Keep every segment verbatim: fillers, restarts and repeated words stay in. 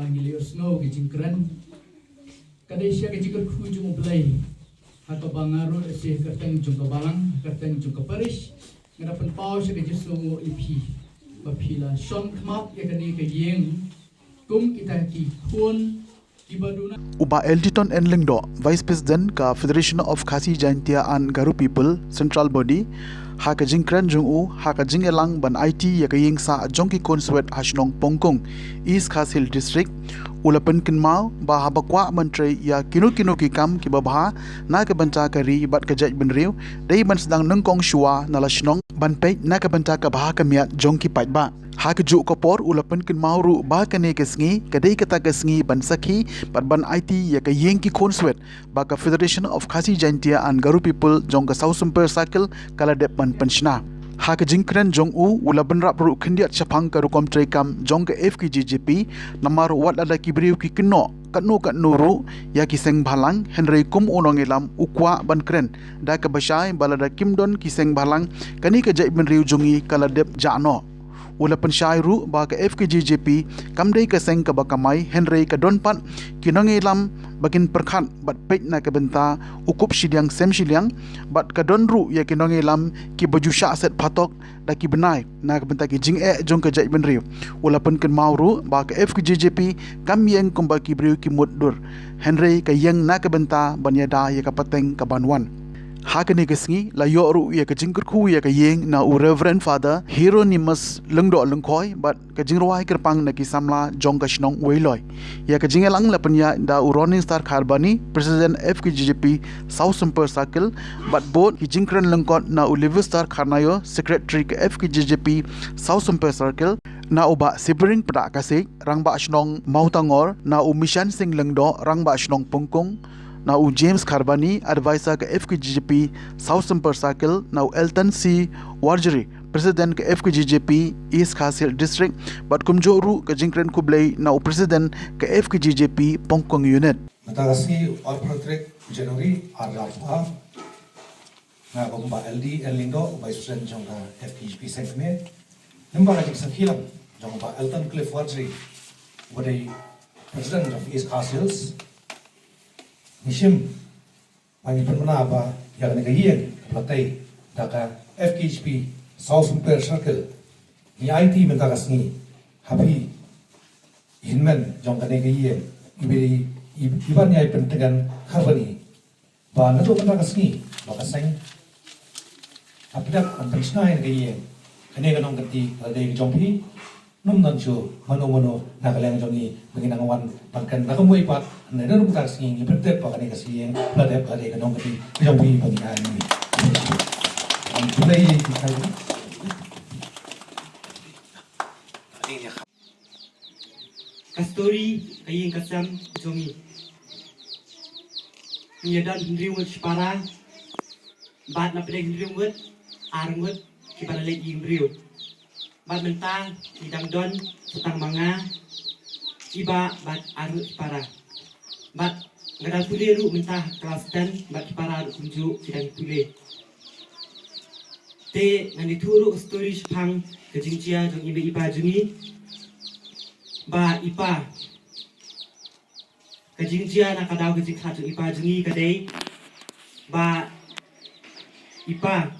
Ngi la ïohsngew ka jingkren. Ka dei sha ka jingkyrkhu jong U Blei. Ha kaba nga ruh lehse ha ka kyrteng jong ka balang, ha ka kyrteng jong ka parish, nga da pynpaw sha ka jingsngewnguh ïa phi ba phi la shon khmat ïa kane ka ïing kum kita ki khun kiba duna. U Bah Elditon N Lyngdoh, Vice President ka Federation of Khasi Jaintia and Garo People Central Body, ha ka jingkren jong u ha ka jingïalang ban aiti ïa ka ïing sah jong ki khun swet ha shnong Pongkung, East Khasi Hills District, u la pynkynmaw ba haba kwah ban trei ïa kino kino ki kam kiba bha na ka bynta ka ri bad ka jaitbynriew, dei ban sdang nyngkong shuwa na la shnong ban peit na ka bynta ka bha ka miat jong ki paidbah. Ha kajuh ka por u la pynkynmaw ruh ba kane ka sngi ka dei kata ka sngi ban sakhi bad ban aiti ïa ka ïing ki khun swet ba ka Federation of Khasi Jaintia and Garo People jong ka South Sompir Circle ka la dep ban pynshna. Ha ka jingkren jong u, u la bynrap ruh khyndiat shaphang ka rukom treikam jong ka F K J J P, namar wat lada ki briew ki kynnoh katno katno ruh ïa ki seng bhalang, hynrei kum u nongïalam u kwah ban kren da kaba shai ba lada kim don ki seng bhalang, kane ka jaitbynriew jong ngi ka la dep jah noh. U la pynshai ruh ba ka F K J J P kam dei ka seng kaba kamai, hynrei ka don pat ki nongïalam ba kin pyrkhat bad peit na ka bynta u kup shiliang sem shiliang, bad ka don ruh ïa ki nongïalam kiba ju shah set phatok da ki bnai na ka bynta ki jingeh jong ka jaitbynriew. U la pynkynmaw ruh ba ka F K J J P kam ïeng kumba ki briew ki mutdur, hynrei ka ïeng na ka bynta ban ïada ïa ka pateng kaban wan. Ha kane ka sngi la ïoh ruh ïa ka jingkyrkhu ïa ka ïing na u Reverend Father Hieronymus Lyngdoh Lyngkhoi bad ka jingrwai kyrpang na ki samla jong ka shnong Weiloi. Ïa ka jingïalang la pynïaid da u Ronin Star Kharbani, President F K J J P South Sompir Circle, bad bud ki jingkren lyngkot na u Livingstar Kharnaio, Secretary ka F K J J P South Sompir Circle, na u Bah Sibring Pdakasik, Rangbah Shnong Mawtangor, na u Mishan Singh Lyngdoh, Rangbah Shnong Pongkung, na u James Kharbani, Advisor ka F K J J P South Sompir Circle, na u Elton C Warjri, President ka F K J J P East Khasi Hills District, bad kumjuh ruh ka jingkren khublei na u President ka F K J J P Pongkung Unit. Mynta ka sngi arphew tarik January ar hajar arphew ar, nga, Bah L D N Lyngdoh, Vice President jong ka F K J P Seng Kmie, namar ka jingsakhi lang jong Bah Elton Cliff Warjri, uba dei President jong East Khasi Hills, ngi shim ba ngi pynbna ba ïa kane ka ïing ba la tei da ka F K J P South Sompir Circle, ngi aiti mynta ka sngi ha phi, i hynmen jong kane ka ïing, i ba, i, i ban ïai pyntngen Kharbani, ba naduh mynta ka sngi ba ka seng ka pdiang ban pynshna ïa ka ïing. Kane ka nongkynti ka la dei ka jong phi. Ym don shuh mano mano na ka liang jong ngi ba ngin nang wan ban kren. Na ka mut pat, naduh mynta ka sngi ngi pyntip ba kane ka sngi ïing la dep ka dei ka nongkynti ka jong phi ba ngi ai ngi. Khublei. Ka story ka ïing ka sem jong ngi. Ngi ïa don hynriew ngut shipara, bad na pdeng hynriew ngut, ar ngut kiba la leit ïing briew. Bad mynta ngi dang don sa tang ma nga, i bah bad ar ngut shipara. Bad nga dang pule ruh mynta ha klas ten, bad shipara ruh kumjuh ki dang pule. Te ngan ïathuh ruh ka story shaphang ka jingjia jong i mei i pa jong ngi. Ba i pa, ka jingjia na ka daw ka jingkhlad jong i pa jong ngi ka dei ba i pa,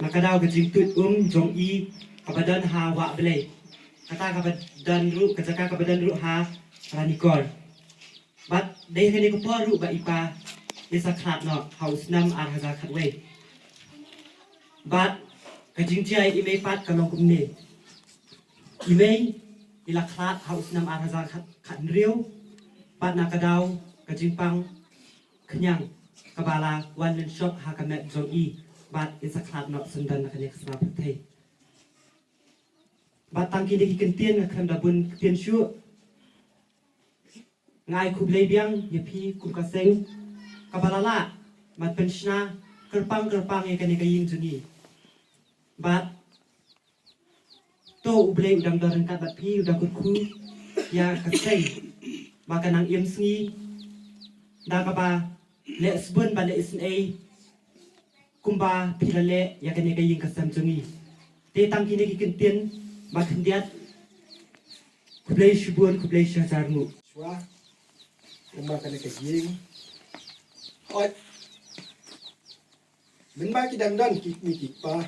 na ka daw ka jingtuid um jong i kaba don ha Wah Blei, kata kaba don ruh, ka jaka kaba don ruh ha Ranikor. Bad dei kane ka por ruh ba i pa i sa khlad noh ha u snem ar hajar khatwei. Bad ka jingjia i mei pat ka long kumne. I mei i la khlad ha u snem ar hajar khat, khathynriew, bad na ka daw ka jingpang khñiang kaba la wan lynshop ha ka met jong i, bad i sa khlad noh syndon na kane ka sla pyrthei. Bad tang kine ki kyntien, nga khlem da bun kyntien shuh. Nga ai khublei biang ïa phi kum ka seng kaba la lah ban pynshna kyrpang kyrpang ïa kane ka ïing jong ngi. Bad to U Blei u dang don ryngkat bad phi, u dang kyrkhu ïa ka seng ba kan nang im sngi da kaba leh sbun bad leh isynei kumba phi la leh ïa kane ka ïing ka sem jong ngi. Te tang kine ki kyntien ba khyndiat Khublei shibun, khublei shihajar nguh. Shuwa, kumba kane ka ïing. Hooid. Mynba ki dang don ki kmie ki kpa,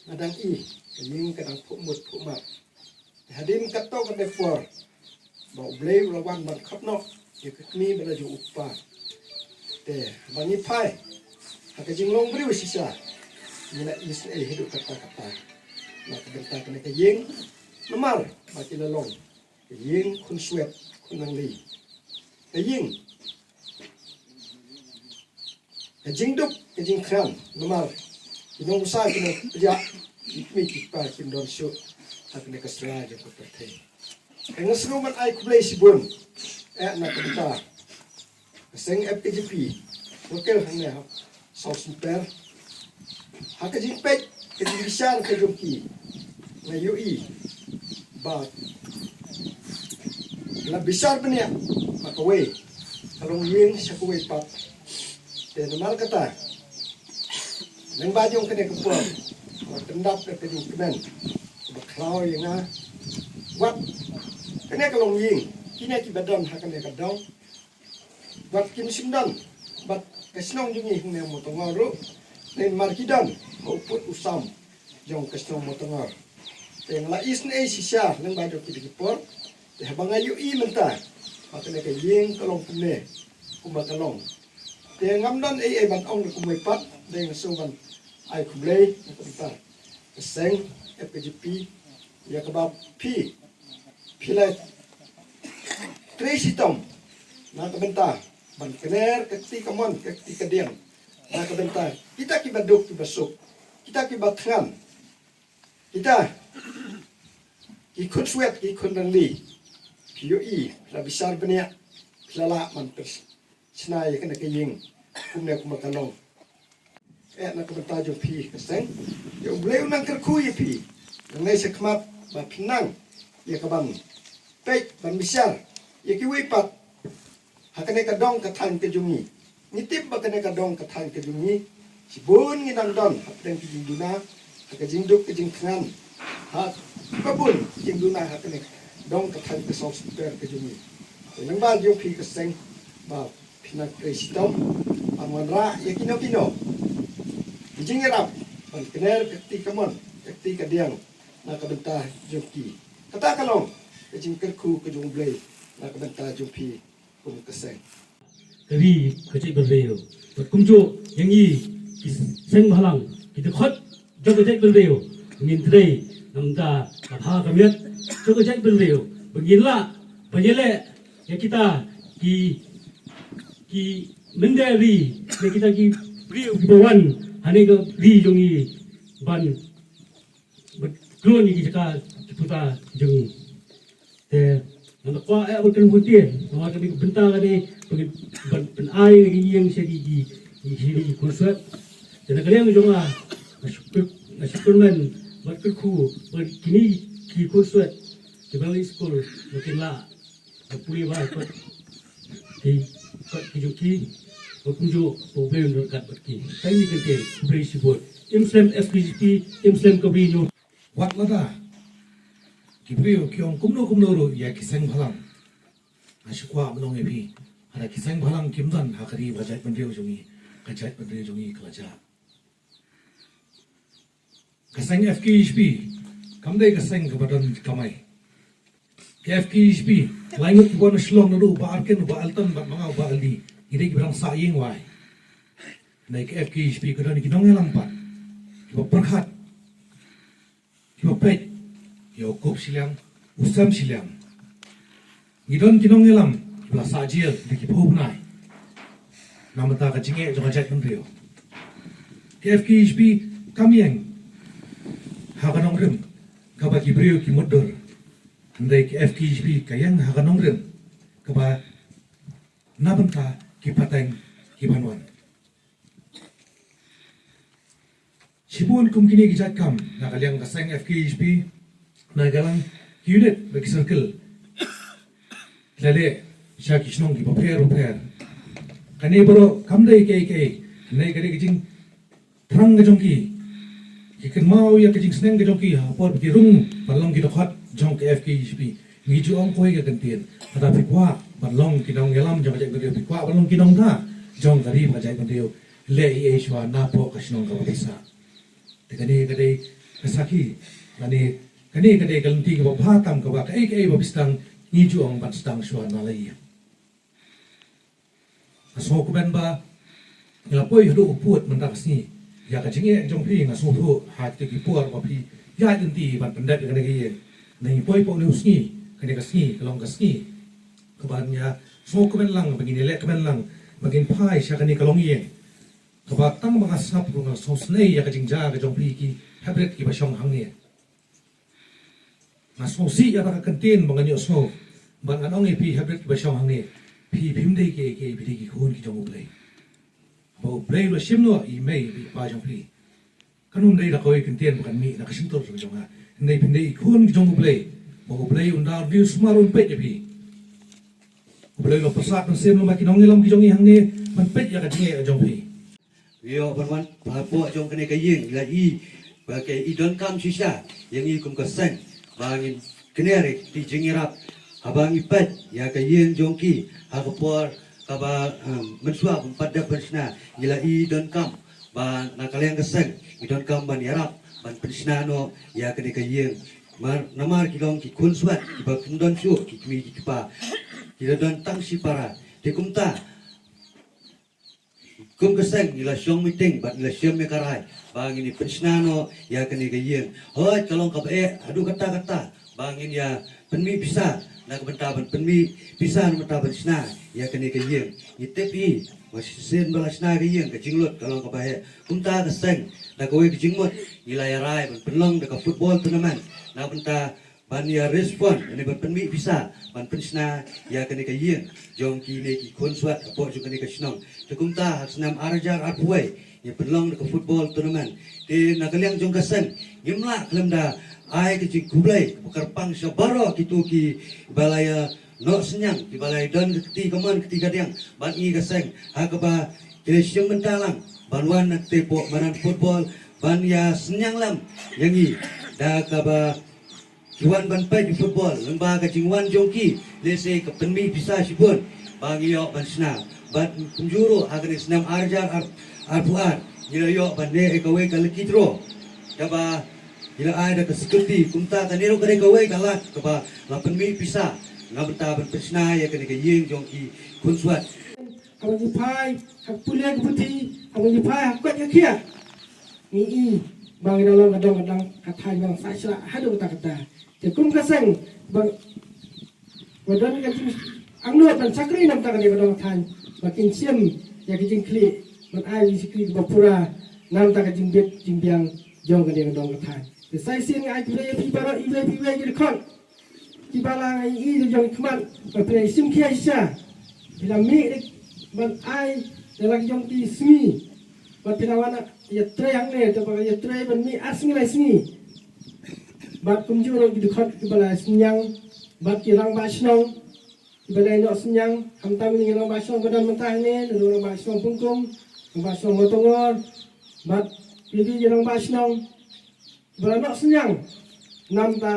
nga dang i ka ïing ka dang phuh mut phuh map. Te hadien katto katne por ba U Blei u la wan ban khot noh ïa ka kmie bad la jong u kpa. Te haba ngi phai ha ka jinglong briew shisha, ngi la isynei haduh katta katta na ka bynta kane ka ïing. Namar ba ki la long ka ïing khun swet khun nangli. Ka ïing, ka jingduk ka jingthngan, namar ki nongbsa ki nongpynïaid, ki kmie ki kpa kim don shuh ha kane ka sla jong ka pyrthei. Te nga sngew ban ai khublei shibun eh na ka bynta ka seng F K J P, local hangne ha South Sumper. Ha ka jingpeit ka jingbishar ka jong ki, nga ïohi ba la bishar bniah ba kawei ka long ïing sha kawei pat. Te namar kata, lyngba jong kane ka por, ba pyndap ka jingkmen ba khraw ïa nga, wat kane ka long ïing, kine kiba don ha kane ka dong, wat kim shym don bad ka shnong jong ngi hangne Mawtangor ruh, namar ki don ha u pud u sam jong ka shnong Mawtangor. Te nga la isynei shisha lyngba jong kita ki por. Te haba nga ïohi mynta ba kane ka ïing ka long kumne kumba ka long, te ngam don ei ei ban ong da kumwei pat, te nga sngew ban ai khublei na ka bynta ka seng F K J P ïa kaba phi, phi la trei shitom na ka bynta ban kner ka kti kamon ka kti kadiang na ka bynta kita kiba duk kiba suk, kita kiba thngan, kita ki khun swet ki khun nangli. Phi ïohi, phi la bishar bniah, phi la lah ban pynshna ïa kane ka ïing kumne kumba ka long. Eh, na ka bynta jong phi ka seng, ïa U Blei un nang kyrkhu ïa phi nangne sha khmat ba phin nang ïa ka ban peit ban bishar ïa kiwei pat ha kane ka dong ka thaiñ ka jong ngi. Ngi tip ba kane ka dong ka thaiñ ka jong ngi, shibun ngi nang don hapdeng ka jingduna, ha ka jingduk ka jingthngan, ha ka bun jingduna ha kane ka dong ka thaiñ ka South Sumper ka jong ngi. Te lyngba jong phi ka seng ba phin nang trei shitom ban wanrah ïa kino kino ki jingïarap ban kner ka kti kamon ka kti kadiang na ka bynta jong ki. Kata ka long ka jingkyrkhu ka jong U Blei na ka bynta jong phi kum ka seng. Ka ri ka jaitbynriew bad kumjuh ïa ngi ki seng bhalang, ki dkhot jong ka jaitbynriew, ngin trei na ka bynta ka bha ka miat jong ka jaitbynriew, ba ngin lah ban ïaleh ïa kita ki, ki mynder ri, ïa kita ki briew kiba wan hangne ka ri jong ngi ban, ban kloi ïa ki jaka ki puta jong ngi. Te nga kwah eh ban kynmaw, namar kane ka bynta kane, ban, ban, ban ai ïa ki ïing sha ki, ki, ki, ki, ki khun swet. Te na ka liang jong nga, nga shu kyr-, nga shu kyrmen bad kyrkhu ba kine ki khun swet kiba leit skul ba kin lah ban pule bha ïa ki kot ki jong ki, ba kumjuh ba U Blei un ryngkat bad ki. Tang ïa kane, khublei shibun. Im slem F K J P, im slem ka Ri Hynñiewtrep. Wat lada ki briew ki ong kumno kumno ruh ïa ki seng bhalang, nga shu kwah ban ong ïa phi, lada ki seng bhalang kim don ha ka ri bad jaitbynriew jong ngi, ka jaitbynriew jong ngi ka la jah. Ka seng F K J P kam dei ka seng kaba don kamai. Ka F K J P, lai ngut kiba wan na Shillong, naduh u Bah Arken, u Bah Alton bad ma nga u Bah Aldi, ngi dei kiba dang sah ïing wai. Hynrei ka F K J P ka don ki nongïalam pat kiba pyrkhat, kiba peit ïa u kup shiliang, u sem shiliang. Ngi don ki nongïalam kiba la sah jail da ki phew bnai na bynta ka jingeh jong ka jaitbynriew. Ka F K J P kam ïeng ha ka nongrim kaba ki briew ki mutdur. Hynrei ka F K J P ka ïeng ha ka nongrim kaba na bynta ki pateng ki ban wan. Shibun kum kine ki jait kam na ka liang ka seng F K J P, na ka liang ki unit bad ki circle, ki la leh sha ki shnong kiba pher bapher. Kane baroh kam dei kaei kaei, kane ka dei ka jingthrang ka jong ki. Ki kynmaw ïa ka jingsneng ka jong ki ha ka por ba ki rung ban long ki dkhot jong ka F K J P. Ngi ju ong kawei ka kyntien, lada phi kwah ban long ki nongïalam jong ka jaitbynriew, phi kwah ban long ki nongthaw jong ka ri bad ka jaitbynriew, leh ei ei shuwa napoh ka shnong kaba phi sah. Te kane ka dei ka sakhi, lane kane ka dei ka lynti kaba bha tam kaba kaei kaei ba phi sdang ngi ju ong ban sdang shuwa na la ïing. Nga sngewkmen ba ngi la poi haduh u pud mynta ka sngi. Ïa ka jingeh jong phi nga sngewthuh ha kito ki por ba phi ïaid lynti ban pyndep ïa kane ka ïing. Ngi poi hapoh une u sngi, kane ka sngi ka long ka sngi kaba ngi ïa sngewkmen lang, ba ngin ïaleh kmen lang, ba ngin phai sha kane ka longïing. Kaba tang ba nga sngap ruh nga sngewsynei ïa ka jingjia ka jong phi ki heprit kiba shong hangne. Nga sngewsih ïa ka kyntien ba ngan ïohsngew, ba ngan ong ïa phi heprit kiba shong hangne, phi phim dei kiei kiei, phi dei ki khun ki jong U Blei. Ba U Blei u la shim noh i mei bad i pa jong phi. Kan ym dei da kawei ka kyntien ba kan mih na ka shyntur jong nga. Hynrei phin dei i khun ki jong U Blei, ba U Blei un da u dieng sumar un peit ïa phi. U Blei u la pyrsad mynsiem lem bad ki nongïalam ki jong ngi hangne ban peit ïa ka jingeh ka jong phi. Ïoh ban wan hapoh jong kane ka ïing, la i ba ki i donkam shisha ïa ngi kum ka seng ba ngin kner ïa ki jingïarap. Haba ngi peit ïa ka ïing jong ki ha ka por kaba, em, mynshuwa ban pat dep ban shna, ngi la i donkam ba na ka liang ka seng ngi donkam ban ïarap ban pynshna noh ïa kane ka ïing. Mar, namar ki long ki khun swet kiba kum don shuh ki kmie ki kpa, ki la don tang shi para. Te kumta kum ka seng ngi la shong meeting bad ngi la shim ïa ka rai ba ngin ïa pynshna noh ïa kane ka ïing. Hooid, ka long kaba eh haduh katta katta ba ngin ïa pynmih pisa na ka bynta ban pynmih pisa na ka bynta ban shna ïa kane ka ïing. Ngi tip hi ba shisien ba la shna ka ïing ka jinglut ka long kaba heh. Kumta ka seng da kawei ka jingmut ngi la ïa rai ban pynlong da ka football tournament na ka bynta ban ïa raise fund ne ban pynmih pisa ban pynshna ïa kane ka ïing jong kine ki khun swet hapoh jong kane ka shnong. Te kumta ha ka snem ar hajar arphew wei ngi pynlong da ka football tournament. Te na ka liang jong ka seng ngim lah khlem da ai ka jingkhublei kaba kyrpang sha baroh kito kiba la ïa noh synñiang, kiba la ïa don ka kti kamon kti kadiang bad ngi ka seng ha kaba ki la shim bynta lang ban wan na kata hapoh madan football ban ïa synñiang lang ïa ngi da kaba ki wan ban peit ïa football lyngba ka jingwan jong ki. Lehse ka pynmih pisa shibun ba ngi ïoh ban shna. Bad kumjuh ruh ha kane ka snem ar hajar arphew ar ngi la ïoh ban leh ïa kawei ka lucky draw kaba ngi la ai da ka security. Kumta kane ruh ka dei kawei ka lad kaba la pynmih pisa na bynta ban pynshna ïa kane ka ïing jong ki khun swet. Haba ngi phai ha ka pule ka puthi, haba ngi phai ha ka koit ka khiah, ngi i ba ngi dang long ka dong ka dang ka thaiñ ba dang sah sah haduh katta katta. Te kum ka seng ba, ba don ka jingangnud ban shakri na bynta kane ka dong ka thaiñ, ba kin shim ïa ka jingkhlieh ban ai ka jingshakri kaba pura na bynta ka jingbit jingbiang jong kane ka dong ka thaiñ. Te sa shisien nga ai khublei ïa phi baroh iwei pa iwei ki dkhot kiba la ïohi da jong ki khmat, ba phi la ïa shim khia shisha, phi la mih ban ai da la ki jong ki sngi, bad phi la wan ïatrei hangne, te ba ïatrei ban mih ar sngi lai sngi. Bad kumjuh ruh ki dkhot kiba la synñiang bad ki rangbah shnong kiba la ïa noh synñiang, khamtam ki rangbah shnong ba don mynta hangne, ki rangbah shnong Pongkung, rangbah shnong Mawtawngor, bad ki rangbah shnong ba la noh synñiang na bynta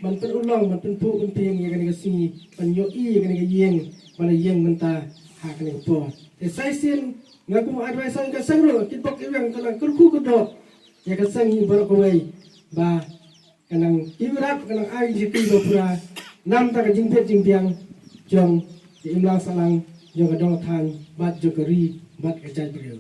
ban pynurlong, ban pynphuh pynphieng ïa kane ka sngi, ban ïohi ïa kane ka ïing ba la ïeng mynta ha kane ka por. Te sa shisien nga kum u advisor ka seng ruh, kitbok kiweng, ka nang kyrkhu kyrdoh ïa ka seng baroh kawei ba ka nang iwrap, ka nang ai jingshakri ba pura na bynta ka jingbit jingbiang jong ka imlang sahlang jong ka dong ka thaiñ bad jong ka ri bad ka jaitbynriew.